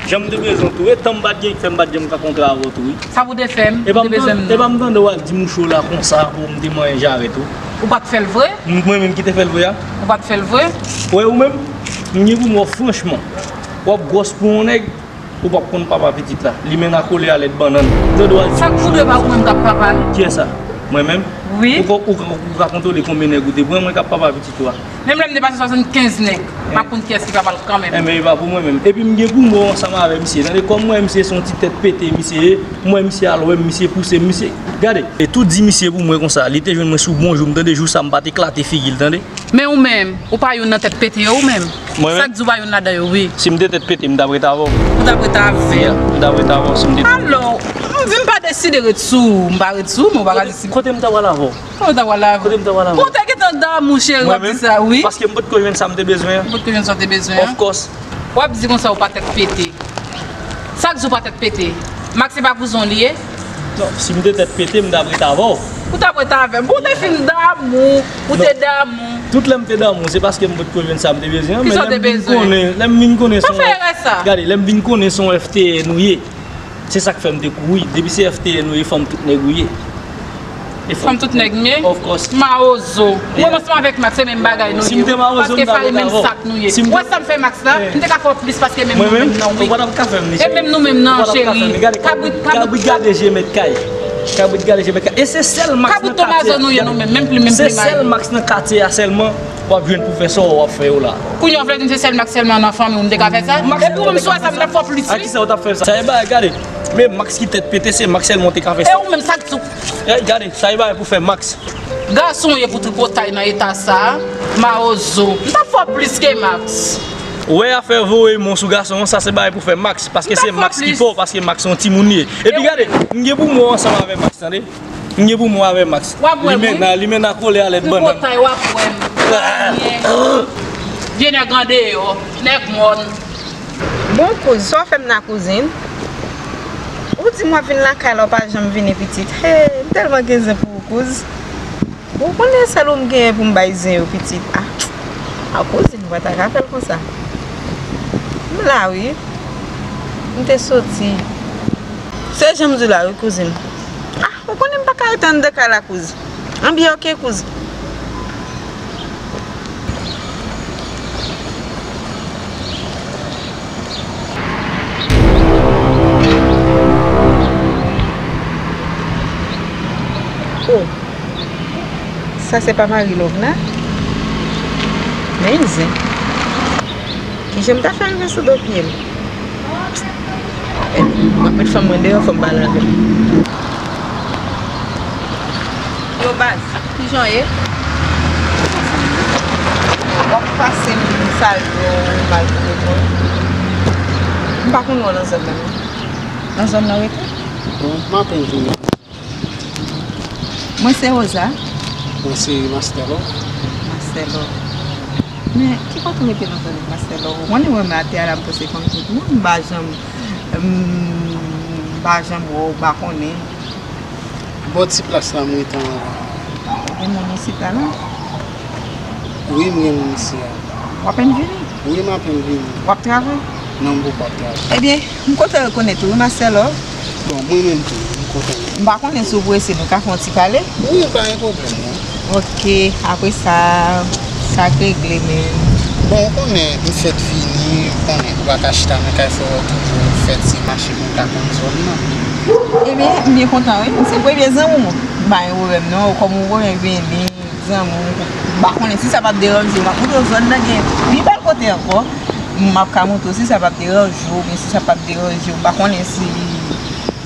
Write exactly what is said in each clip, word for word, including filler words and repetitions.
Jan m te bezwen w tou, e tan m pa t gen ki fè m pa t janm ka kontre avè w tou, wi. Sa pou te fè m, E pa ou te m bezwen m tande, e pa non. M tande w al di mouche w la konsa pou m te manyen jarèt ou. Ou pa t fè l vre? M- Mwen menm ki te fè l vre a? Ou pa t fè l vre? Wè ou menm, m gen pou m wè w franchman. W ap gwòs pou yon nèg, ou p ap konn papa pitit la. Limena kole a lèt bannann. M tande w al di Sa k mouche pou w dwe pa konsa. Ou menm k ap papa l? Kiyès sa? Mwen menm? Wi. Ou ka, ou ka, ou ka kontwole konbyen nèg ou te pran, mwen k ap papa pitit ou a. Menm lè m te pase swasannkenz nèg, m ap konn kiyès ki papa l kanmenm. Enben, e pa pou mwen menm. Epi m gen pou m wè w ansanm avè misye. Tande, kòm m wè misye se yon ti tèt pete misye ye, m wè misye al wè m, misye pouse m, misye. Gade, e tou di misye pou mwen konsa, li te jwenn mwen sou bon jou, m tande jou sa m pa t eklate figi l, tande. Men ou menm, ou pa youn nan tèt pete yo ou menm? Mwen menm? Sa k di w pa youn ladan yo, wi. Si m te tèt pete, m t ap ret avè w. Ou t ap ret avè m? Yeah, m t ap ret avè w si m te Alò, m vin pa deside ret sou ou, m pa ret sou ou, men ou pa ka di si Kote m ta pral avè w? Kote w ta pral avè m? Kote m ta pral avè w? Ou te gentan damou, cheri, w ap di sa, wi. Paske m potko jwenn sa m te bezwen an. Ou potko jwenn sa w te bezwen an? Of course. W ap di konsa ou pa tèt pete. Sa k di w pa tèt pete? Max se pa kouzen w li ye? Non, si m te tèt pete, m t ap ret avè w. Ou t ap ret avè m. Ou te fin damou, ou te damou. Tout lè m te damou, se paske m potko jwenn sa m te bezwen an, men lè m vin konnen, lè m vin konnen se yon F T N ou ye. Se sa k fè m te kouri. Depi se F T N ou ye, fanm tout nèg ou ye. Fanm tout nèg m ye? Of course. Mawozo. Mwen ansanm avèk Max, se menm bagay nou ye. Si m te mawozo, m ta ret avè w. Paske fale menm sak nou ye. Ou wè sa m fè Max la? M te ka fè w plis paske menm nou menm nan, wi. Ou pa t ap ka fè m li, cheri. E menm nou menm nan, cheri. Kabrit, kabrit, kabrit gade je mèt kay. Kabrit gade je mèt kay. E se sèl Max nan katye a. Kabrit Tomazo nou ye nou menm, menm plim, menm plimay. Se sèl Max nan katye a sèlman. W ap jwenn pou fè sa w ap fè yo la. Kounye a w vle di m se sèl Max sèlman nan fanmi w m te ka fè sa? Epi ou menm si w wè sa m t ap fè w plis, wi. A kisa w t ap fè sa? Sa e bagay, gade. Men Max ki tèt pete, se Max sèlman w te ka fè sa. E ou menm sa k di w? E gade, sa e bagay pou fè Max. Gason w ye pou tripotay nan eta sa a, mawozo. M t ap fè w plis ke Max. Ou wè afè voye mons sou gason an, sa se bagay pou fè Max, paske se Max ki fò, paske Max se yon timoun li ye. Epi gade, m gen pou m wè w ansanm avè Max, tande. M gen pou m wè avè Max. W ap wè m, wi. Limena, limena kole a lèt bannann. Tripotay, w ap wè m. Vye nèg andeyò, nèg mòn. Bon kouz, sa w fè m la kouzin? Ou di m w ap vin lakay la, w pa janm vini pitit. Hey, m tèlman gen zen pou ou kouz. Ou konnen sèl ou m genyen pou m bay zen yo pitit. Ah, ah kouzin, ou pa ta ka fè l konsa. M la wi. M te soti. Se jan m di w la wi kouzin. Ah, ou konnen m pa ka rete anndan kay la kouz. Anben oke kouz. Oh, sa se pa mari Lovna? Men zen. Kijan m ta fè rive sou do pye l? M ap met fanm mwen deyò, fò m pale avè l. Yo baz, kijan w ye? W ap pase m salye w malgre tou. M pa konn wè w nan zòn nan non. Nan zòn nan rete? Bon, m apenn vini. Mwen se Rosa. Mwen se Master Love. Master Love. Men, ki kote w rete nan zòn nan, Master Love? Ou konnen mwen menm atè a la, m pase kòm tout moun, m pa janm, m pa janm wè w, m pa konnen. Bò ti plas la m rete an. Ou gen moun isit la, non? Wi, m gen moun isi a. W apenn vini? Wi, m apenn vini. W ap travay? Non, m poko ap travay. Ebyen, m kontan rekonèt ou, wi, Master Love. Bon, mwen menm tou, m kontan. M pa konnen si w prese, nou ka fè yon ti pale? Wi, pa gen pwoblèm, non. Ok, apre sa, sa k regle, men. Bon, ou konnen, m fèk vini, ou konnen, ou pa ka chita nan kay, fò w toujou fè ti mache pou w ka konn zòn nan. Ebyen, m byen kontan, wi. Se premye zanmi w. M pa gen pwoblèm, non. Kòm ou konnen, vini, zanmi w. M pa konnen si sa p ap deranje w. M ap montre w zòn nan gen pi bèl kote ankò. M ap ka montre w si sa p ap deranje w, oubyen si sa p ap deranje w. M pa konnen si,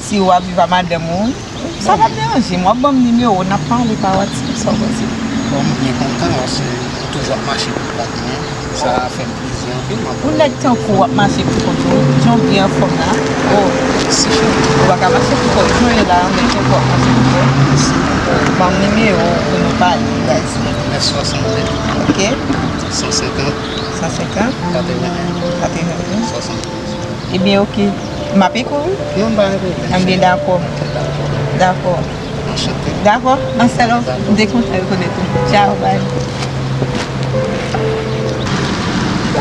si w ap viv a madanm ou. Sa p ap deranje m. W ap ban m nimewo w, n ap pale pa WhatsApp, sa w panse? Bon, m byen kontan, paske ou toujou ap mache pou kont mwen. Sa fè m plezi anpil, m ap Yon nèg tankou w ap mache pou kont ou, jan w byen anfòm la. Oh, mèsi cheri. Ou pa ka mache pou kont ou, jan w ye la, yon nèg tankou w ap mache pou kont ou. Ban m nimewo w pou nou pale, guys. Nèf swasanndis. Ok. San senkant. San senkant. Katreven. Katreven. Swasanndis. Ebyen, ok. M ap ekri w, wi. Non, pa gen pwoblèm. Anben, dakò. Dakò. Anchante. Dakò. Anselòm, m te kontan rekonèt ou. Tchao, bye.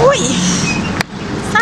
Wi. Sa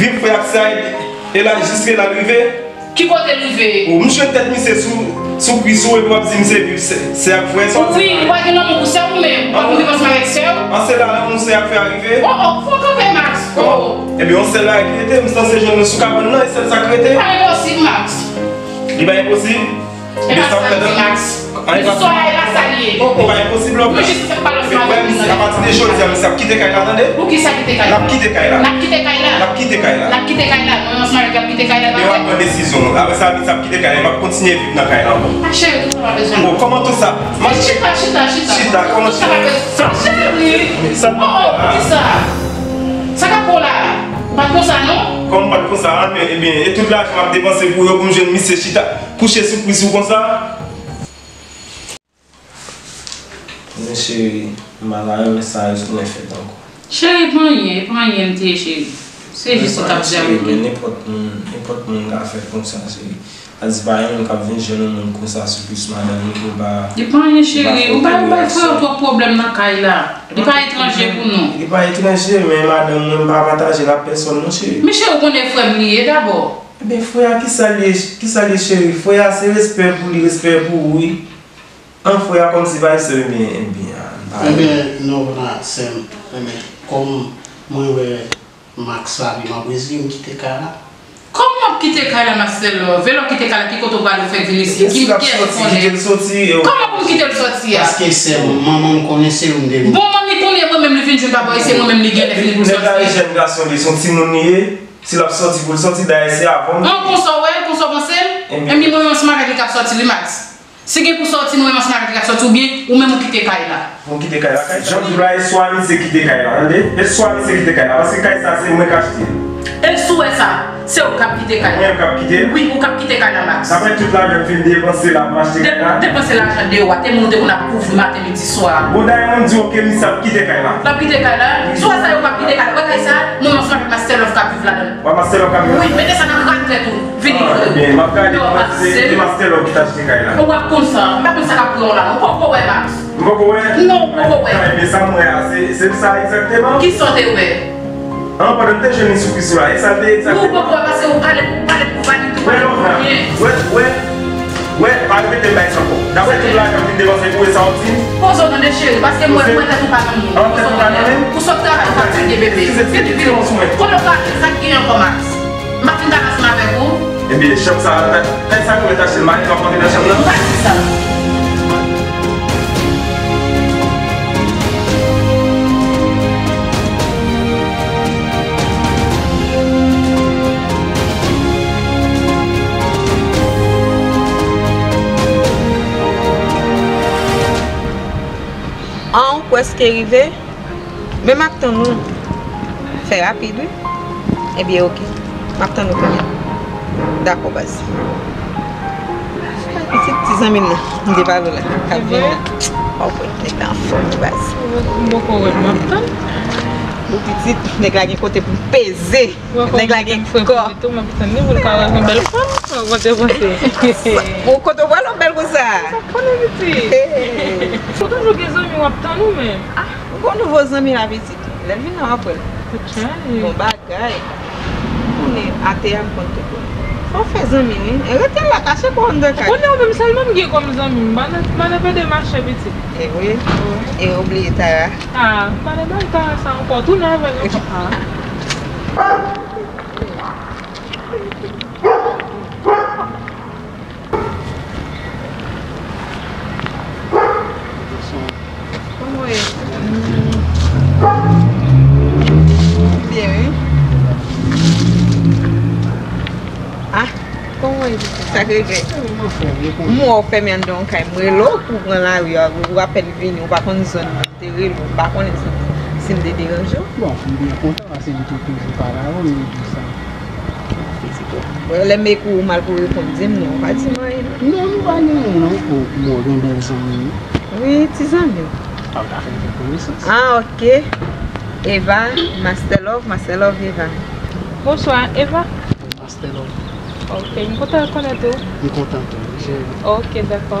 Viv frè ak sè a, e la, jiske la l rive. Ki kote l rive? Ou, m jwenn tèt misye sou, sou pri sou, epi w ap di m se viv sè, sè ak frè, sa w di? Wi, ou pa gen lanmou pou sè ou menm, ou pa konn viv ansanm avèk sè ou? An se la lanmou sè ak frè a rive? Oh, oh, fò kanpe, Max. Oh. Ebyen, yon sèl bagay ki rete, m sanse jwenn nou sou kabann nan, e sèl sa k rete. Pa enposib, Max. Li pa enposib? E pa sa m di, Max. Istwa a, e pa sa l ye. Li pa enposib, lòt. Nou jis fè pale ansanm avèk misye. Apati de jodi a, misye ap kite kay la, tande? Poukisa kite kay la? L ap kite kay la. L ap kite kay la. L ap kite kay la. L ap kite kay la. Mwen ansanm avèk li ap kite kay la, tande? E w ap pran desizyon w. Apre sa, misye ap kite kay la. M ap kontinye viv nan kay la ankò. A, cheri, tout sa pa bezwen. Bon, kòman tout sa? Chita, chita, chita. Chita, kòman chita? Cheri. Sa pa konsa. Sa k ap pran w la? Ou pa t konsa, non? Kòm m pa t konsa, a, men, ebyen, e tout lajan m ap depanse pou yo, pou m jwenn misye chita, kouche sou pri sou konsa? Men cheri, m pa ta renmen sa retounen fèt ankò. Cheri, e pa anyen, e pa anyen m te ye, cheri. Se jis ou t ap di a, men nenpòt moun, nenpòt moun ka fè konsa, cheri. Sa di pa gen moun k ap vin jwenn yon moun konsa sou plis madanm li pou l pa, li pa anyen, cheri. Ou bay, ou bay frè yo twòp pwoblèm nan kay la. Li pa etranje pou nou. Li pa etranje, men madanm mwen, m pa pataje l ak pèsòn non, cheri. Men cheri, ou konnen frè m li ye dabò. Ebyen, frè a, kisa l ye, kisa l ye, cheri? Frè a, se respè pou li, respè pou ou, wi. An, frè a kòmsi pa sè m byen, byen, a, m pa. Ebyen, non, pa sè m. Ebyen, kòm mwen wè Max la, li m ap reziye m kite kay la. Kòman w ap kite kay la, Max Lelove? E lè w kite kay la, ki kote w prale, w fèk vin isit? Ki pyès ou konnen? Kòman pou m kite l sòti a? Paske sè m, manman m konnen se ou m te vin. Bon, manmi konnen mwen menm li vin jwenn papa, e se mwen menm li genlè vini pou l sòti. Nèg la e jèn gason, li se yon timoun li ye. Si l ap sòti pou l sòti, dayè se avan m. An, konsa w wè, konsa w panse l? Ebyen, mwen menm ansanm avèk li k ap sòti wi, Max. Si gen pou sòti, mwen menm ansanm avèk li k ap sòti, oubyen ou menm ou kite kay la. Mwen kite kay la, kay sa. Jan m di w la, e swa misye kite kay la, tande? E swa misye kite kay la, paske kay sa se mwen k achte l. E si w wè sa, se ou k ap kite kay la. Mwen k ap kite l? Wi, ou k ap kite kay la, Max. Daprè tout lajan m fin depanse la pou m achte kay la. De-, depanse lajan deyò a, te moun ou te konn ap kouvri maten, midi, swa. Bon, dayè mwen m di w ke misye ap kite kay la. L ap kite kay la? Wi. Si w wè sa, ou p ap kite kay la. Wè kay sa, mwen menm ansanm avèk Master Love k ap viv ladan l. Wè Master Love k ap viv ladan l? Wi, mete sa nan rat tèt ou. Vini. Ah, ebyen, m ap gade, se Master Love ki t achte kay la. Ou ap konn sa. M pa konn sa k ap pran w la. Ou poko wè, Max. M poko wè? Non, ou poko wè. Ah, ebyen, sa m wè a, se, se sa egzakteman? Kisa w te wè? An, pandan m te jwenn li sou pri sou la, e sa l te egzakteman? Ou poko wè paske ou pale, ou pale pou vanite, ou pale pou anyen. Wè, wè, wè, pa repete m bagay sa ankò. Daprè tout lajan m fin depanse pou e sa w ap di m? Poze w tande, cheri, paske m wè, m wè tèt ou pa nan moun. An, tèt ou pa nan moun? Ou sot travay, ou fatige, bebe. Vini, vini. Kote w prale, sa k gen ankò, Max? M pa fin pale ansanm avèk ou. Ebyen, chanm sa, kay sa k mèt achte l, m ap antre nan chanm nan. Ou pa di sa. Èske rive? Men m ap tann ou. Fè rapid, wi. Ebyen, oke. M ap tann ou kounye a. Dakò, baz. Ay, pitit, ti zanmi m nan. M te pale w la. K ap vin nan. Ou kwè nèg la anfòm, wi, baz. M poko wè l, m ap tann. Ou pitit, nèg la gen kote pou l peze. Nèg la gen kò. Tou, m ap tann li pou l ka wè yon bèl fanm. Mwen te panse. Bon, kote w pral yon bèl konsa? Sa konnen pitit. Ou toujou gen zanmi w ap tann ou menm. Ah, ou gon nouvo zanmi la pitit. Lè l vin la w ap wè l. Bon bagay. Konnen atè a m konn te konnen. Fò w fè zanmi wi. E rete la kache kò w anndan kay. Konnen ou menm sèlman m gen kòm zanmi. M pa nan, m pa nan pede mache pitit. E vre? E ou bliye Tara? Ah, m pa nan bay Tara sa ankò. Tounen avè l ankò. Ah. Kòman w ye? Byen, wi. Ah, kòman w ye? Sa k regle? M wè w fèmen anndan yon kay, m rele w pou w pran lari a, ou apèn vini, ou pa konn zòn nan. Te rele w, m pa konnen si, si m te deranje w. Bon, m byen kontan paske m te toujou pale avè w, m di w sa. Bon, lè m ekri w, ou mal pou reponn, di m non, ou pa di m anyen non. Non, nou pa gen anyen non, pou, pou mwen gen bèl zanmi wi. Wi, ti zanmi w. A, ou ta fè m fè konesans. Ah, ok. Eva, Master Love, Master Love, Eva. Bonswa, Eva. Master Love. Ok, m kontan rekonèt ou. M kontan tou, wi, cheri. Ok, dakò.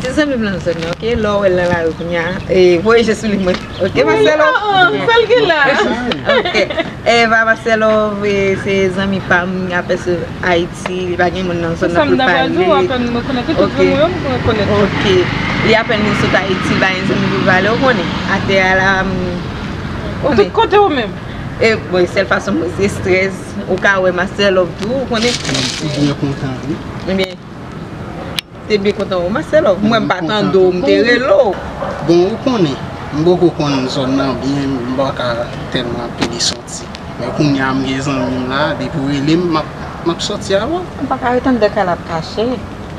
Ti zanmi m nan zòn nan, ok? Lè w wè l nan lari kounye a, e, voye je sou li mwen. Ok, Master Love? Ah, ah, sa l gen la? Ok. Eva, Master Love, e, se zanmi pa m, li apèn sot Ayiti, li pa gen moun nan zòn nan pou l pale. Se sa m ta pral di w, apèn m rekonèt tout zanmi w yo, m rekonèt. Ok. Li apèn vin sot Ayiti, li pa gen zanmi pou l pale, ou konnen. Atè a la, m, ou konnen. Tout kote ou menm. E, bon, sèl fason mwen se estrès. Ou ka wè Master Love tou, ou konnen. M byen kontan, wi. Ebyen, te byen kontan wè w, Master Love. Mwen, m pa tande w, m te rele w. Bon, ou konnen, m poko konn zòn nan byen, m pa ka tèlman pede soti. Men kounye a, m gen zanmi m la, depi w rele m, m ap, m ap soti avè w. M pa ka ret anndan kay la ap kache.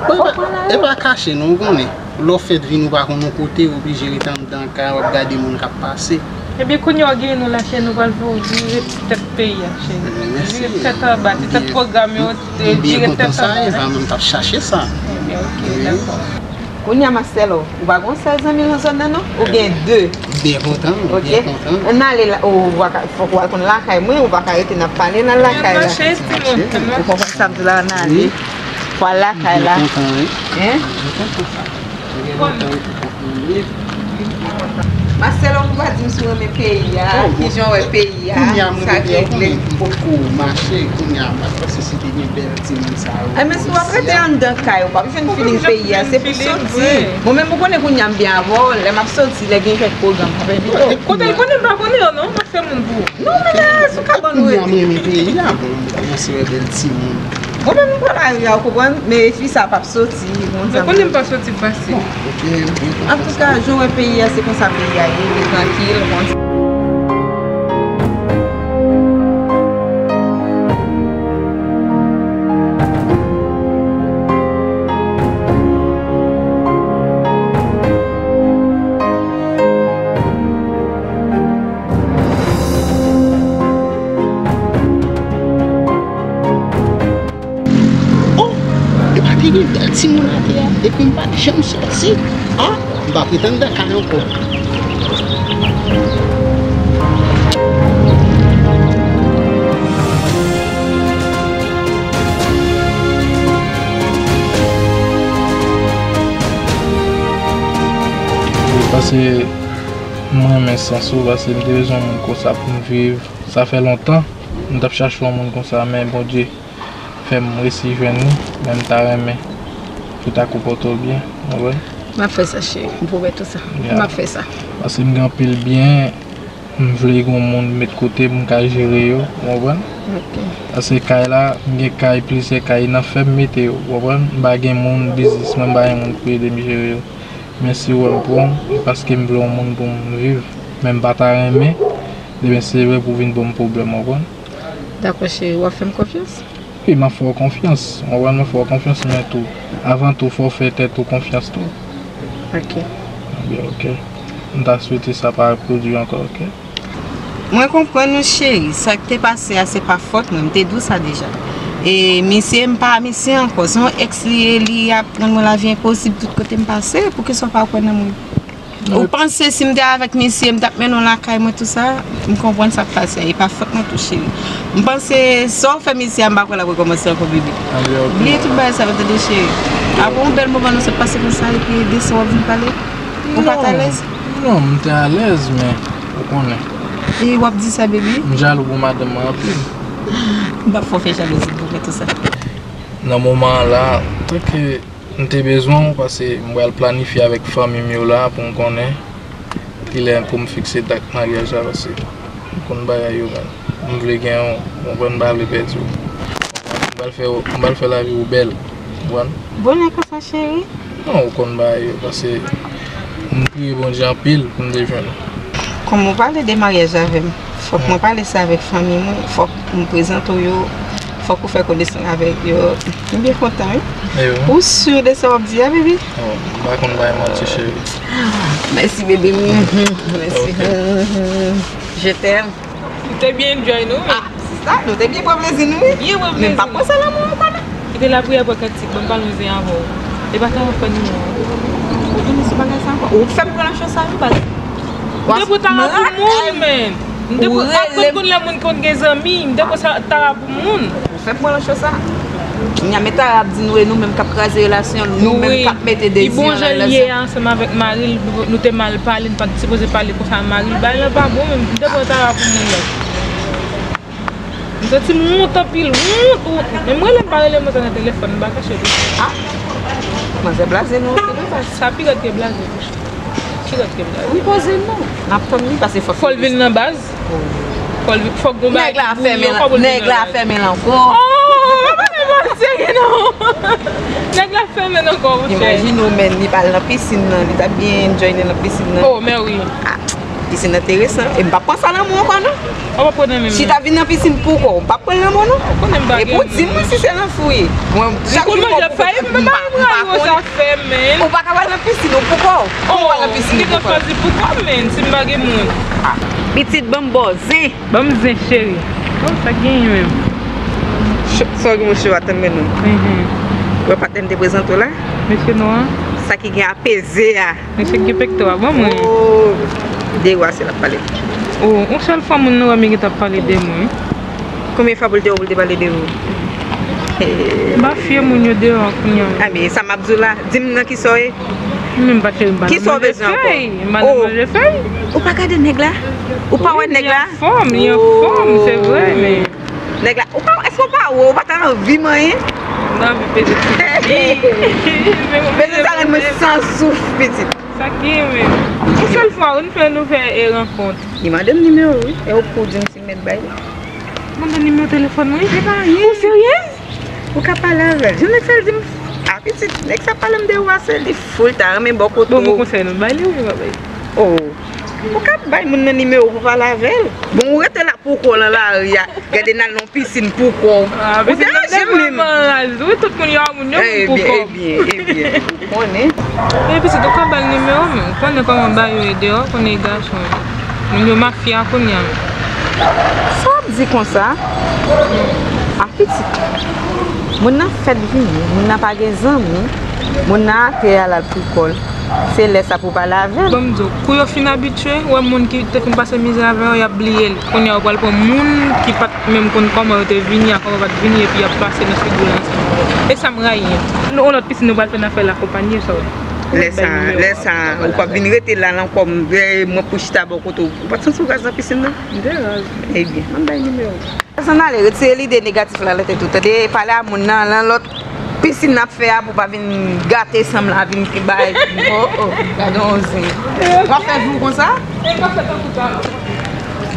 Bon, e pa, e pa kache non, ou konnen. Lè w fèt vini, ou pa konn yon kote, ou oblije ret anndan kay, w ap gade moun k ap pase. Ebyen, kounye a w genyen nou la, cheri, nou pral voye w vire tèt peyi a, cheri. Vire tèt anba, se tèt pwogram yo, vire tèt anba. M byen kontan sa, Eva, men m t ap chache sa. Ebyen, ok, dakò. Kounye a, Master Love, ou pa gen yon sèl zanmi nan zòn nan, non? Ou gen de. M byen kontan, m byen kontan. Ann ale la, ou pa ka, fòk ou al konn lakay mwen, ou pa ka rete n ap pale nan lakay la. Ou konprann sa m di w la, ann ale. Wi. Fò al lakay la. Mwen kontan, wi. Hein? Mwen kontan sa. Mwen gen lontan wi pou konprann li. Master Love, ou pa di m si w renmen peyi a, kijan w wè peyi a, sa k regle. Kounye a m rete, konnen m potko mache, kounye a m pa panse si te gen bèl timoun sa yo. Ay, men si w ap rete anndan kay, ou p ap jwenn feeling peyi a, se pou soti. Mwen menm, ou konnen kounye a m byen avè w, lè m ap soti, lè gen kèk pwogram, m ap envite w. Kote l konnen m pa konnen yo non, m ap fè moun pou ou. Non, men la, sou ka ban nou rete. Kounye a m renmen peyi a, bon, m kòmanse wè bèl timoun. Mwen menm, m pran lari a, ou konprann, men fi sa p ap soti, moun sa. Mwen konnen m pa soti fasil. Antouka, jan w wè peyi a, se konsa peyi a ye, li trankil, konsa. Oh! Epa te gen bèl timoun atè a, epi m pa t janm soti. Ah! M p ap ret anndan kay ankò. Wi, paske m renmen sans ou, paske m te bezwen yon moun konsa pou m viv. Sa fè lontan m t ap chache yon moun konsa, men Bondye fè m resi jwenn li, men m ta renmen pou w ta konpòte w byen, w konprann? M ap fè sa, cheri. M pwomèt ou sa. M ap fè sa. Paske m gen anpil byen, m vle gen yon moun met kote m ka jere yo, w konprann? Ok. Paske kay la, m gen kay, plizyè kay nan fè m mete yo, w konprann? M pa gen moun, biznis mwen, m pa gen moun pou ede m jere yo. Men si w wè m pran w, se paske m vle yon moun pou m viv. Men m pa ta renmen, demen se vre pou w vin ban m pwoblèm, w konprann? Dakò, cheri, w ap fè m konfyans? Wi, m ap fè w konfyans. W konprann, m ap fè w konfyans, men tou, avan tou, fò w fè tèt ou konfyans tou. Ok. Ebyen, ok. M ta swete sa pa repwodui ankò, oke? Mwen konprann ou, cheri. Sa k te pase a, se pa fòt mwen. M te di w sa deja. E misye, m pa misye ankò. Se yon ex li ye, li ap rann mwen lavi enposib tout kote m pase. Poukisa w pa kwè nan mwen? Ou panse si m te avèk misye, m t ap mennen w lakay mwen, tou sa? M konprann sa k pase a. E pa fòt mwen tou, cheri. M panse sa w fè misye a, m pa kwè l ap rekòmanse ankò, bebe. Bliye tout bagay sa yo, tande, cheri. Apre yon bèl moman nou sot pase konsa, epi de sa w ap vin pale. Ou pa t alèz? Non, m te alèz, men ou konnen. E w ap di sa, bebe? M jalou pou madanm mwen anpil. M p ap fè w fè jalouzi pou fè tou sa. Nan moman an la, tanke m te bezwen w, paske m pral planifye avèk fanmi m yo la pou m konnen kilè pou m fikse dat maryaj la, paske m konn bagay yo, men m vle gen w, ou konprann, m pa vle pèdi w. M pral fè, m pral fè lavi w bèl, ou konprann? Bonè konsa, cheri. Non, ou konn bagay yo, paske m priye Bondye anpil pou m te jwenn ou. Kòm ou pale de maryaj avè m, fòk mwen pale sa avèk fanmi mwen, fòk m prezante w yo, fòk ou fè konesans avèk yo. M byen kontan, wi. E wi. Ou si de sa w ap di a, bebe? Oh, m pa konn bay manti, cheri. Mèsi, bebe. Mèsi. Ok. Je t'aime. Ou te byen enjoy nou, wi. Ah, sista, nou te byen pran plezi nou, wi. Byen pran Men m pa plezi. Pran sa nan mwen ankò, non. Kite lapriyè pou kantik, ban m pale yon zen avè w. E pa ta fè nou. Ou vin sou bagay sa ankò. Ou fè m pran nan cho sa, wi, baz. M te pran Tara pou moun, men. M te pran, ap konn konn lè moun konn gen zanmi. M te pran sa, Tara pou moun. Ou fè m pran nan cho sa. Kounya, men Tara ap di nou, e nou menm k ap kraze relasyon, nou menm k ap mete dezi an nan relasyon. Li bon jan l ye a ansanm avèk mari l, nou te mal pale, n pa t sipoze pale konsa a mari l. Bagay lan pa bon, men m te pran Tara pou moun, non. M santi m wont anpil, wont, wont. Menm rele m pa rele m nan telefòn, m pa kache tou. Ah, manzè blaze nou anpil, wi, baz. Sa pi rèd ke blaze. Pi rèd ke blaze. Wi, poze non. N ap tann li, paske fòk. Fò l vin nan baz. Fò l vin, fòk gon bagay ki bouyi ankò pou l vin nan baz. Nèg la fèmen l ankò. Oh, pa fè m serye non. Nèg la fèmen l ankò, monchè. Imajine w, men li pa al nan pisin nan, li t ap byen enjoy li nan pisin nan. Oh, men wi. Ah, pisin nan te resan. E m p ap pran sa nan men w ankò, non. Ou p ap pran nan men m. Si ta vin nan pisin pou kò w, m p ap pran l nan men w, non. Ou konnen m pa gen moun. Epi w di m, wi, si se nan fou ye. Mwen, chak jou m wè w pou kò w, m pa, m pa konnen. Ou pa ka pral nan pisin, ou pou kò w. Ou pa nan pisin, ou pou kò w. Oh, m te konn chwazi pou kò m, men, si m pa gen moun. Ah, pitit, ban m ba w zen. Ban m zen, cheri. Oh, sa k genyen menm? Sa w gen, monchè, w atann men non. Mhm. Wè patnè m te prezante w la? Mesye nwa a? Sa ki gen apeze a. Mesye ki gen pekto a, ban mwen. Oh, de wa se l ap pale. Oh, yon sèl fwa moun nan wè m gentan ap pale de mwen. Konbyen fwa pou l te wè w pou l te pale de ou? Eh. M pa fye moun yo deyò kounye a. Ah, men sa m ap di w la, di m nan ki sa w ye? Mwen menm pa cheri, m pa nan manje fèy. M pa nan manje fèy. Ou pa gade nèg la? Ou pa wè nèg la? Li anfòm, li anfòm, se vre, men. Nèg la, ou pa, èske w pa wè, ou pa ta anvi manyen? M ta anvi peze ti. Peze sa rann mwen san souf, pitit. Sa k gen menm? Yon sèl fwa, nou fè, nou fè e rankont. Li mande m nimewo, wi. E ou pou di m si m mèt bay li. Mande nimewo telefòn mwen, wi. Se pa anyen. Ou serye? Ou ka pale avè l. Jan nèg sa l di m, a pitit, nèg sa pale m de ou a, se li fou, l ta renmen bò kote w. Bon, bon konsèy non, bay li, wi, pa bay. Oh. Ou ka bay moun nan nimewo pou pale avè l. Bon, ou rete la pou kò w nan lari a. Gade n al nan pisin pou kò w. Ah, ou deranje m menm. Raz, wi, tout moun yo, moun yo, moun pou kò. Ebyen, ebyen, ebyen. Ou konnen. E pitit, ou ka ba l nimewo m. Ou konnen kòman bagay yo ye deyò, ou konnen e gason. Moun yo mafya kounye a. Sa w ap di konsa? A pitit. Moun nan fèt vini, moun nan pa gen zanmi, moun nan atè a l al pou kò l. Se lè sa pou w pale avè l. Ban m di w, kou yo fin abitye, wè moun ki te fin pase mizè avè yo, y ap bliye l. Kounye a, yo pral pran moun ki pa t menm konn kòman yo te vini a, kòman yo pa t vini, epi y ap pase nan figi w la ansanm avè l. E sa m rayi an. Nou, yon lòt pisin nou pral fè n ap fè l akonpanye, sa w. Lè sa, lè sa, ou p ap vin rete la nan kò m, mwen pou chita bò kote w. Ou pa t santi w raz nan pisin nan? M te raz. Ebyen, ban m bay nimewo w. Sezann, ale, retire lide negatif la nan tèt ou, tande? Pale a moun nan, nan lòt pisin n ap fè a pou pa vin gate san m la, vin bay. Oh, oh, gade yon zen. W ap fè jou konsa?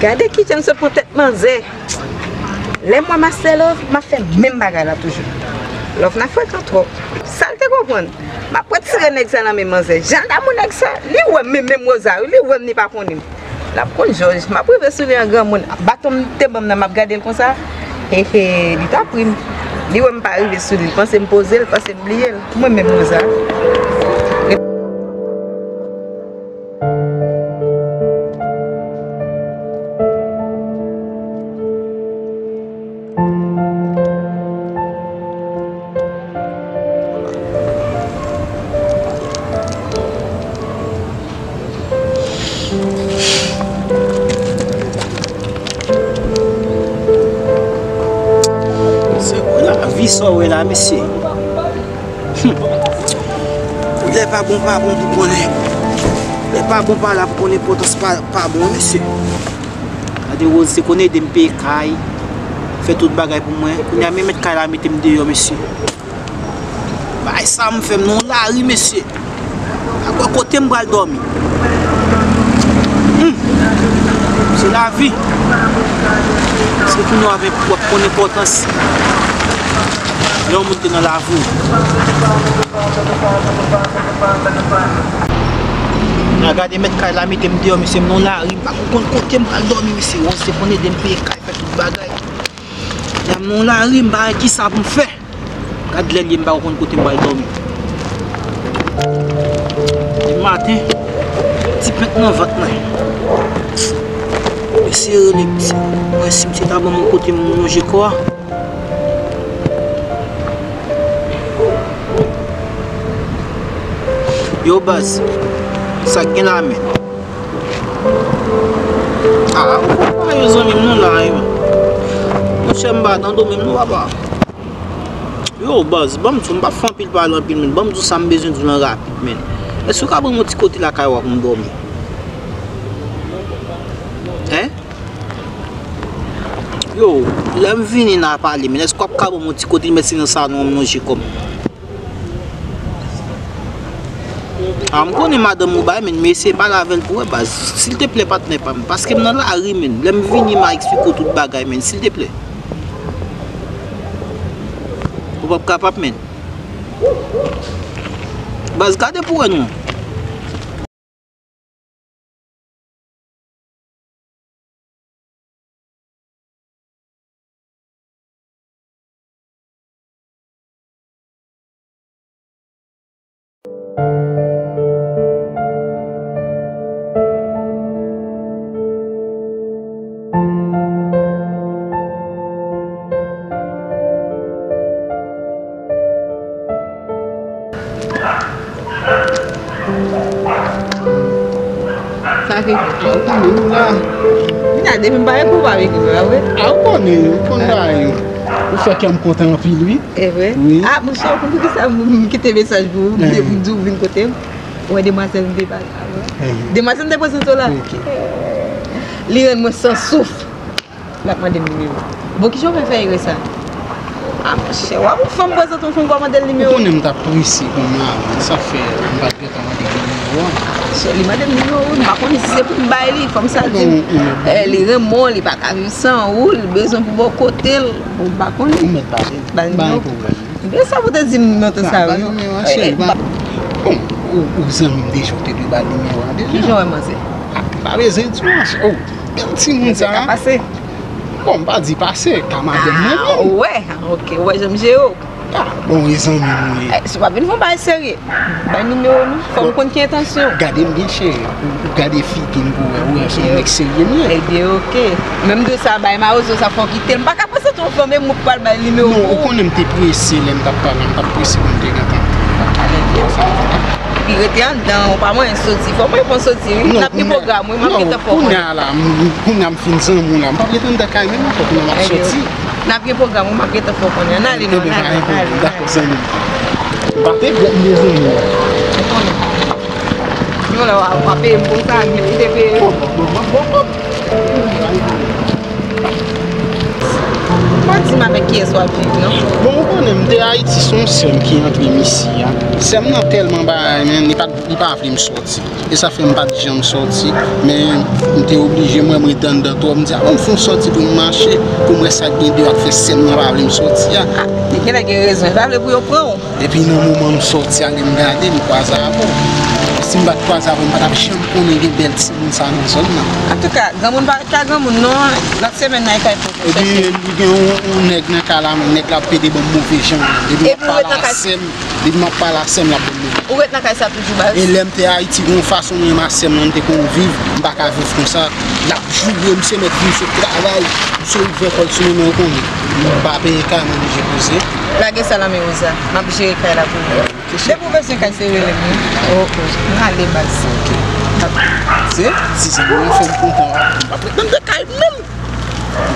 Gade kijan m sot pran tèt manzè. Lè m wè Master Love, m ap fè menm bagay la toujou. Love nan frekan twòp. Sa l te konprann. M ap retire nèg sa nan men manzè. Jan damou nèg sa, li wè m, men menm Rosa, wi, li wè m, li pa konnen m. L ap konn jòj. M ap rive sou li an granmoun. Baton m te ban m nan, m ap gade l konsa. He, he, li t ap ri m. Li wè m pa rive sou li. Li panse m poze l, li panse m bliye l. Mwen menm Rosa. Sa w wè la, mesye? Hum. Lè pa bon, pa bon pou konnen. Lè pa bon, pa la pou konnen enpòtans pa, pa bon, mesye. Gade, Rose te konn ede m peye kay, fè tout bagay pou mwen. Kounye a, men mèt kay la mete m deyò, mesye. Bagay sa m fè m nan lari, mesye. Akò kote m pral dòmi? Hmm. Se lavi. Se pou nou avè w ap konn enpòtans lè yon moun te nan lavi w. Nan gade mèt kay la mete m deyò, mesye, m nan lari, m pa konn kote m pral dòmi, mesye. Rose te konn ede m peye kay, fè tout bagay. Lè m nan lari, m pa wè kisa pou m fè. Gad lè l ye, m pa konn kote m pral dòmi. Depi maten, ti pent nan vant mwen. Eseye rele misye. Mwen si misye ta ban m yon kote m lonje kò a. Yo, baz, sa k gen la, men? Ah, ou konn pa yo zanmi m non la, wi, men. Monchè, m pa tande w menm non, papa. Yo, baz, ban m di w, m pa fè anpil pale anpil, men ban m di w sa m bezwen di w lan rapid, men. Èske w ka ban m yon ti kote lakay ou a pou m dòmi? Hein? Yo, lè m vini n a pale, men èske w ap ka ban m yon ti kote, m mèt se nan salon an m lonje kò m? Ah, m konnen madanm ou bay, men, men eseye pale avè l pou wè, baz. Silteplè, patnè pa m. Paske m nan lari, men. Lè m vini, m a eksplike w tout bagay, men. Silteplè. Ou p ap kapab, men. Baz, gade pou wè non. Sa se. A, ou konnen nou la. Vin a depi m pa wè pou w pa vin la, wi. A, ou konnen, ou konn bagay yo. Ou fè kè m kontan anpil, wi. E vre? Wi. A, monchè, ou konn poukisa m, m kite mesaj pou ou, m te, m di w vin kote m? Ou wè demwazèl m te pale avè w? Demwazèl m te prezante w la? Ok. Li rann mwen san souf. L ap mande m nimewo. Bon, kijan w fè fè erè sa? A, monchè, w ap yon fanm prezante yon fanm, w ap mande l nimewo. Ou konnen m t ap prese kounya, sa fè m pa t gentan mande l nimewo a. Monchè, li mande m nimewo, wi, m pa konnen si se pou m bay li, fanm sa di m, eh, li renmen w, li pa ka viv san ou, li bezwen pou bò kote l. Bon, m pa konnen. Ou mèt ba l. Ba l nimewo. Ba l nimewo. Ebyen, sa pou te di m nan tan sa, wi. Ba l nimewo a, cheri, ba. Bon, ou, ou zanmi m deja, ou te dwe ba l nimewo a deja. Kijan w wè manzè? A, pa bezwen di w, monchè. Oh, bèl timoun sa. Ka pase. Bon, m pa di pase, ka madanm mwen menm. A, ou wè, ok, ou wè jan m jere w. A, bon, e zanmi m wi. Eh, si w ap vin fè yon bagay serye, bay nimewo nou. Fò m konn ki entansyon w. Gade m byen, cheri. Ou, ou gade figi m pou wè, ou wè se yon nèg serye m ye. Ebyen, ok. Menm de sa, bay mawozo sa, fò w kite l. M pa ka prezante yon fanm e m pral bay nimewo pou ou. Non, ou konnen m te prese lè m t ap pale, m t ap prese pou m te gentan. Li rete anndan, ou pa mwayen soti. Fò mwen pou soti, wi. N ap gen pwogram, wi. M ap gentan fè w konnen. Non, kounye a la, m, kounye a m fin zanmi w la. M p ap rete anndan kay menm ankò, kounye a m ap soti. N ap gen pwogram, wi, m ap gentan fè w konnen. Ann ale non, ann ale, ann ale. Dakò, zanmi m. M pa te gwèt m de zanmi w. Ou konnen. Yon lè w a, w a peye m pou sa, m te peye. Bon, bon, bon, bon, bon. Pa di m avèk kiyès w ap viv, non. Bon, ou konnen, m te Ayiti, se yon sè m ki antre m isi a. Sè m nan tèlman bagay, men, li pa, li pa vle m soti. E sa fè m pa t janm soti. Men, m te oblije, mwen, m ret anndan twò. M di, a, bon, m fè yon sòti pou m mache, pou m wè sa k gen deyò a k fè sè m nan pa vle m soti a. A, li genlè gen rezon. Li pa vle pou yo pran w. Epi nan moman m sòti a, lè m gade, m kwaze avè w. Si m pa t kwaze avè w, m pa t ap janm konnen gen bèl timoun sa nan zòn nan. Antouka, granmoun pa ret ka granmoun non, lòt semèn nan e kay pou chèche. Epi li gen yon, yon nèg nan kay la, men nèg la ap pede ban m move jan. Depi m ap pale a sè m, depi m ap pale a sè m, l ap ban m move jan. Ou ret nan kay sa toujou, baz? E lè m te Ayiti, gen yon fason mwen menm a sè m nan te konn viv, m pa ka viv konsa. L ap joure m, se mèt vin sot travay, m se ouvè kò l sou mwen, men ou konnen. M pa peye kay, m oblije poze. Lage sa nan men Rosa. M ap jere kay la pou ou. Depi w bezwen kay, se rele m, wi. Ok. M ale, baz. Ok. Se ti zanmi w fè m kontan. M p ap ret anndan kay menm.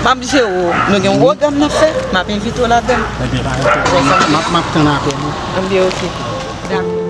M ap jere w. Nou gen yon pwogram n ap fè, m ap envite w ladan l. Ebyen, pa gen pwoblèm. M ap, m ap tann apèl ou. Ebyen, oke. Dakò.